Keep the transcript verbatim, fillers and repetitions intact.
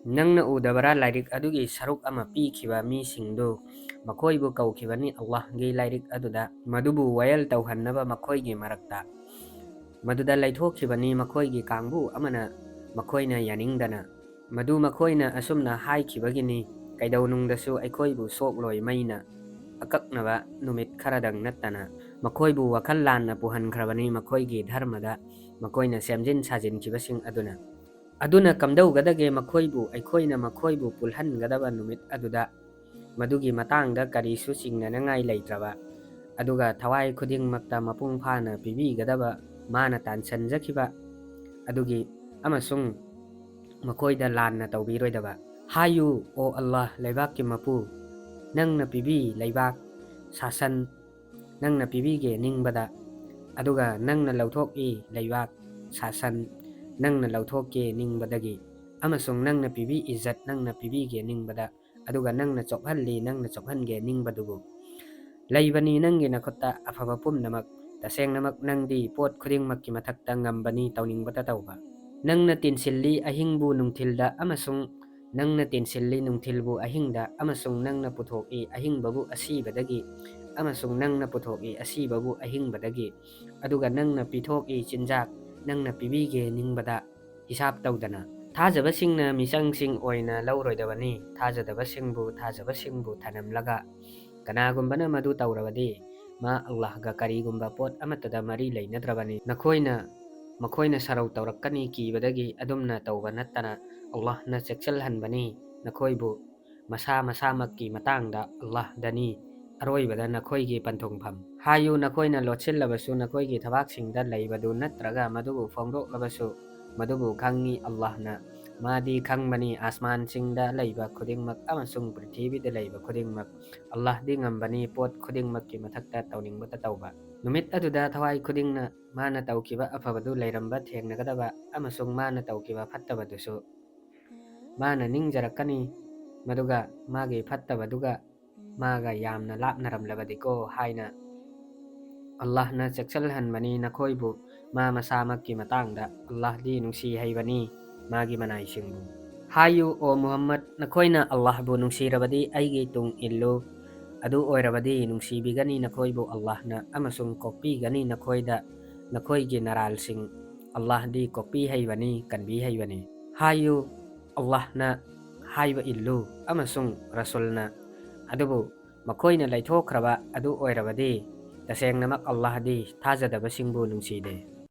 ꯅꯪꯅ ꯎꯗꯕꯔꯥ ꯂꯥꯏꯔꯤꯛ ꯑꯗꯨꯒꯤ ꯁꯔꯨꯛ ꯑꯃ ꯄꯤꯈꯤꯕ ꯃꯤꯁꯤꯡꯗꯨ? ꯃꯈꯣꯏꯕꯨ ꯀꯧꯈꯤꯕꯅꯤ ꯑꯜꯂꯥꯍꯒꯤ ꯂꯥꯏꯔꯤꯛ ꯑꯗꯨꯗ, ꯃꯗꯨꯕꯨ ꯋꯥꯌꯦꯜ ꯇꯧꯍꯟꯅꯕ ꯃꯈꯣꯏꯒꯤ ꯃꯔꯛꯇ꯫ ꯃꯗꯨꯗ ꯂꯩꯊꯣꯛꯈꯤꯕꯅꯤ ꯃꯈꯣꯏꯒꯤ ꯀꯥꯡꯕꯨ ꯑꯃꯅ ꯃꯈꯣꯏꯅ ꯌꯥꯅꯤꯡꯗꯅ꯫ ꯃꯗꯨ ꯃꯈꯣꯏꯅ ꯑꯁꯨꯝꯅ ꯍꯥꯏꯈꯤꯕꯒꯤꯅꯤ, "ꯀꯩꯗꯧꯅꯨꯡꯗꯁꯨ ꯑꯩꯈꯣꯏꯕꯨ ꯁꯣꯛꯂꯣꯏ ꯃꯩꯅ, ꯑꯀꯛꯅꯕ ꯅꯨꯃꯤꯠ ꯈꯔꯗꯪ ꯅꯠꯇꯅ"꯫ ꯃꯈꯣꯏꯕꯨ ꯋꯥꯈꯜ ꯂꯥꯟꯅ ꯄꯨꯍꯟꯈ꯭ꯔꯕꯅꯤ ꯃꯈꯣꯏꯒꯤ ꯙꯔꯃꯗ ꯃꯈꯣꯏꯅ ꯁꯦꯝꯖꯤꯟ ꯁꯥꯖꯤꯟꯈꯤꯕꯁꯤꯡ ꯑꯗꯨꯅ꯫ ꯑꯗꯨꯅ ꯀꯝꯗꯧꯒꯗꯒꯦ ꯃꯈꯣꯏꯕꯨ, ꯑꯩꯈꯣꯏꯅ ꯃꯈꯣꯏꯕꯨ ꯄꯨꯜꯍꯟꯒꯗꯕ ꯅꯨꯃꯤꯠ ꯑꯗꯨꯗ? ꯃꯗꯨꯒꯤ ꯃꯇꯥꯡꯗ ꯀꯔꯤꯁꯨ ꯆꯤꯡꯅꯅꯉꯥꯏ ꯂꯩꯇ꯭ꯔꯕ, ꯑꯗꯨꯒ ꯊꯋꯥꯏ ꯈꯨꯗꯤꯡꯃꯛꯇ ꯃꯄꯨꯡ ꯐꯥꯅ ꯄꯤꯕꯤꯒꯗꯕ ꯃꯥꯅ ꯇꯥꯟꯁꯤꯟꯖꯈꯤꯕ ꯑꯗꯨꯒꯤ, ꯑꯃꯁꯨꯡ ꯃꯈꯣꯏꯗ ꯂꯥꯟꯅ ꯇꯧꯕꯤꯔꯣꯏꯗꯕ꯫ ꯍꯥꯏꯌꯨ, "ꯑꯣ ꯑꯜꯂꯥꯍ, ꯂꯩꯕꯥꯛꯀꯤ ꯃꯄꯨ, ꯅꯪꯅ ꯄꯤꯕꯤ ꯂꯩꯕꯥꯛ ꯁꯥꯁꯟ, ꯅꯪꯅ ꯄꯤꯕꯤꯒꯦ ꯅꯤꯡꯕꯗ, ꯑꯗꯨꯒ ꯅꯪꯅ ꯂꯧꯊꯣꯛꯏ ꯂꯩꯕꯥꯛ ꯁꯥꯁꯟ, ꯅꯪꯅ ꯂꯧꯊꯣꯛꯀꯦ ꯅꯤꯡꯕꯗꯒꯤ, ꯑꯃꯁꯨꯡ ꯅꯪꯅ ꯄꯤꯕꯤ ꯏꯖꯠ, ꯅꯪꯅ ꯄꯤꯕꯤꯒꯦ ꯅꯤꯡꯕꯗ, ꯑꯗꯨꯒ ꯅꯪꯅ ꯆꯣꯛꯍꯜꯂꯤ, ꯅꯪꯅ ꯆꯣꯛꯍꯟꯒꯦ ꯅꯤꯡꯕꯗꯨꯕꯨ꯫ ꯂꯩꯕꯅꯤ ꯅꯪꯒꯤ ꯅꯈꯨꯠꯇ ꯑꯐꯕ ꯄꯨꯝꯅꯃꯛ꯫ ꯇꯁꯦꯡꯅꯃꯛ ꯅꯪꯗꯤ ꯄꯣꯠ ꯈꯨꯗꯤꯡꯃꯛꯀꯤ ꯃꯊꯛꯇ ꯉꯝꯕꯅꯤ ꯇꯧꯅꯤꯡꯕꯇ ꯇꯧꯕ꯫ ꯅꯪꯅ ꯇꯤꯟꯁꯤꯜꯂꯤ ꯑꯍꯤꯡꯕꯨ ꯅꯨꯡꯊꯤꯜꯗ, ꯑꯃꯁꯨꯡ ꯅꯪꯅ ꯇꯤꯟꯁꯤꯜꯂꯤ ꯅꯨꯡꯊꯤꯜꯕꯨ ꯑꯍꯤꯡꯗ, ꯑꯃꯁꯨꯡ ꯅꯪꯅ ꯄꯨꯊꯣꯛꯏ ꯑꯍꯤꯡꯕꯕꯨ ꯑꯁꯤꯕꯗꯒꯤ, ꯑꯃꯁꯨꯡ ꯅꯪꯅ ꯄꯨꯊꯣꯛꯏ ꯑꯁꯤꯕꯕꯨ ꯑꯍꯤꯡꯕꯗꯒꯤ, ꯑꯗꯨꯒ ꯅꯪꯅ ꯄꯤꯊꯣꯛꯏ ꯆꯤꯟꯖꯥꯛ, ꯅꯪꯅ ꯄꯤꯕꯤꯒꯦ ꯅꯤꯡꯕꯗ ꯍꯤꯁꯥꯞ ꯇꯧꯗꯅ꯫ ꯊꯥꯖꯕꯁꯤꯡꯅ ꯃꯤꯆꯪꯁꯤꯡ ꯑꯣꯏꯅ ꯂꯧꯔꯣꯏꯗꯕꯅꯤ, ꯊꯥꯖꯗꯕꯁꯤꯡꯕꯨ ꯊꯥꯖꯕꯁꯤꯡꯕꯨ ꯊꯅꯝꯂꯒ꯫ ꯀꯅꯥꯒꯨꯝꯕꯅ ꯃꯗꯨ ꯇꯧꯔꯕꯗꯤ, ꯃꯥ ꯑꯜꯂꯥꯍꯒ ꯀꯔꯤꯒꯨꯝꯕ ꯄꯣꯠ ꯑꯃꯠꯇꯗ ꯃꯔꯤ ꯂꯩꯅꯗ꯭ꯔꯕꯅꯤ꯫ ꯅꯈꯣꯏꯅ, ꯃꯈꯣꯏꯅ ꯁꯔꯧ ꯇꯧꯔꯛꯀꯅꯤ ꯀꯤꯕꯗꯒꯤ꯫ ꯑꯗꯨꯝꯅ ꯇꯧꯕ ꯅꯠꯇꯅ ꯑꯜꯂꯥꯍꯅ ꯆꯦꯛꯁꯤꯜꯍꯟꯕꯅꯤ ꯅꯈꯣꯏꯕꯨ꯫ ꯃꯁꯥ ꯃꯁꯥꯃꯛꯀꯤ ꯃꯇꯥꯡꯗ ꯑꯜꯂꯥꯍꯗꯅꯤ ꯑꯔꯣꯏꯕꯗ ꯅꯈꯣꯏꯒꯤ ꯄꯟꯊꯨꯡꯐꯝ꯫ ꯍꯥꯏꯌꯨ, ꯅꯈꯣꯏꯅ ꯂꯣꯠꯁꯤꯜꯂꯕꯁꯨ, ꯅꯈꯣꯏꯒꯤ ꯊꯕꯥꯛꯁꯤꯡꯗ ꯂꯩꯕꯗꯨ ꯅꯠꯇ꯭ꯔꯒ ꯃꯗꯨꯕꯨ ꯐꯣꯡꯗꯣꯛꯂꯕꯁꯨ, ꯃꯗꯨꯕꯨ ꯈꯪꯉꯤ ꯑꯜꯂꯥꯍꯅ꯫ ꯃꯥꯗꯤ ꯈꯪꯕꯅꯤ ꯑꯥꯁꯃꯥꯟꯁꯤꯡꯗ ꯂꯩꯕ ꯈꯨꯗꯤꯡꯃꯛ ꯑꯃꯁꯨꯡ ꯄ꯭ꯔꯤꯊꯤꯕꯤꯗ ꯂꯩꯕ ꯈꯨꯗꯤꯡꯃꯛ꯫ ꯑꯜꯂꯥꯍꯗꯤ ꯉꯝꯕꯅꯤ ꯄꯣꯠ ꯈꯨꯗꯤꯡꯃꯛꯀꯤ ꯃꯊꯛꯇ ꯇꯧꯅꯤꯡꯕꯇ ꯇꯧꯕ꯫ ꯅꯨꯃꯤꯠ ꯑꯗꯨꯗ ꯊꯋꯥꯏ ꯈꯨꯗꯤꯡꯅ ꯃꯥꯅ ꯇꯧꯈꯤꯕ ꯑꯐꯕꯗꯨ ꯂꯩꯔꯝꯕ ꯊꯦꯡꯅꯒꯗꯕ, ꯑꯃꯁꯨꯡ ꯃꯥꯅ ꯇꯧꯈꯤꯕ ꯐꯠꯇꯕꯗꯨꯁꯨ ꯃꯥꯅ ꯅꯤꯡꯖꯔꯛꯀꯅꯤ, ꯃꯗꯨꯒ ꯃꯥꯒꯤ ꯐꯠꯇꯕꯗꯨꯒ ꯃꯥꯒ ꯌꯥꯝꯅ ꯂꯥꯞꯅꯔꯝꯂꯕꯗꯤꯀꯣ ꯍꯥꯏꯅ꯫ ꯑꯜꯂꯥꯍꯅ ꯆꯦꯛꯁꯤꯜꯍꯟꯕꯅꯤ ꯅꯈꯣꯏꯕꯨ ꯃꯥ ꯃꯁꯥꯃꯛꯀꯤ ꯃꯇꯥꯡꯗ꯫ ꯑꯜꯂꯥꯍꯗꯤ ꯅꯨꯡꯁꯤ ꯍꯩꯕꯅꯤ ꯃꯥꯒꯤ ꯃꯅꯥꯏꯁꯤꯡꯕꯨ꯫ ꯍꯥꯏꯌꯨ, ꯑꯣ ꯃꯨꯍꯝꯃꯗ, ꯅꯈꯣꯏꯅ ꯑꯜꯂꯥꯍꯕꯨ ꯅꯨꯡꯁꯤꯔꯕꯗꯤ ꯑꯩꯒꯤ ꯇꯨꯡ ꯏꯜꯂꯨ꯫ ꯑꯗꯨ ꯑꯣꯏꯔꯕꯗꯤ ꯅꯨꯡꯁꯤꯕꯤꯒꯅꯤ ꯅꯈꯣꯏꯕꯨ ꯑꯜꯂꯥꯍꯅ ꯑꯃꯁꯨꯡ ꯀꯣꯛꯄꯤꯒꯅꯤ ꯅꯈꯣꯏꯗ ꯅꯈꯣꯏꯒꯤ ꯅꯔꯥꯜꯁꯤꯡ꯫ ꯑꯜꯂꯥꯍꯗꯤ ꯀꯣꯛꯄꯤ ꯍꯩꯕꯅꯤ, ꯀꯟꯕꯤ ꯍꯩꯕꯅꯤ꯫ ꯍꯥꯏꯌꯨ, ꯑꯜꯂꯥꯍꯅ ꯍꯥꯏꯕ ꯏꯜꯂꯨ ꯑꯃꯁꯨꯡ ꯔꯁꯨꯜꯅ꯫ ꯑꯗꯨꯕꯨ ꯃꯈꯣꯏꯅ ꯂꯩꯊꯣꯛꯈ꯭ꯔꯕ ꯑꯗꯨ ꯑꯣꯏꯔꯕꯗꯤ ꯇꯁꯦꯡꯅꯃꯛ ꯑꯜꯂꯥꯍꯗꯤ ꯊꯥꯖꯗꯕꯁꯤꯡꯕꯨ ꯅꯨꯡꯁꯤꯗꯦ꯫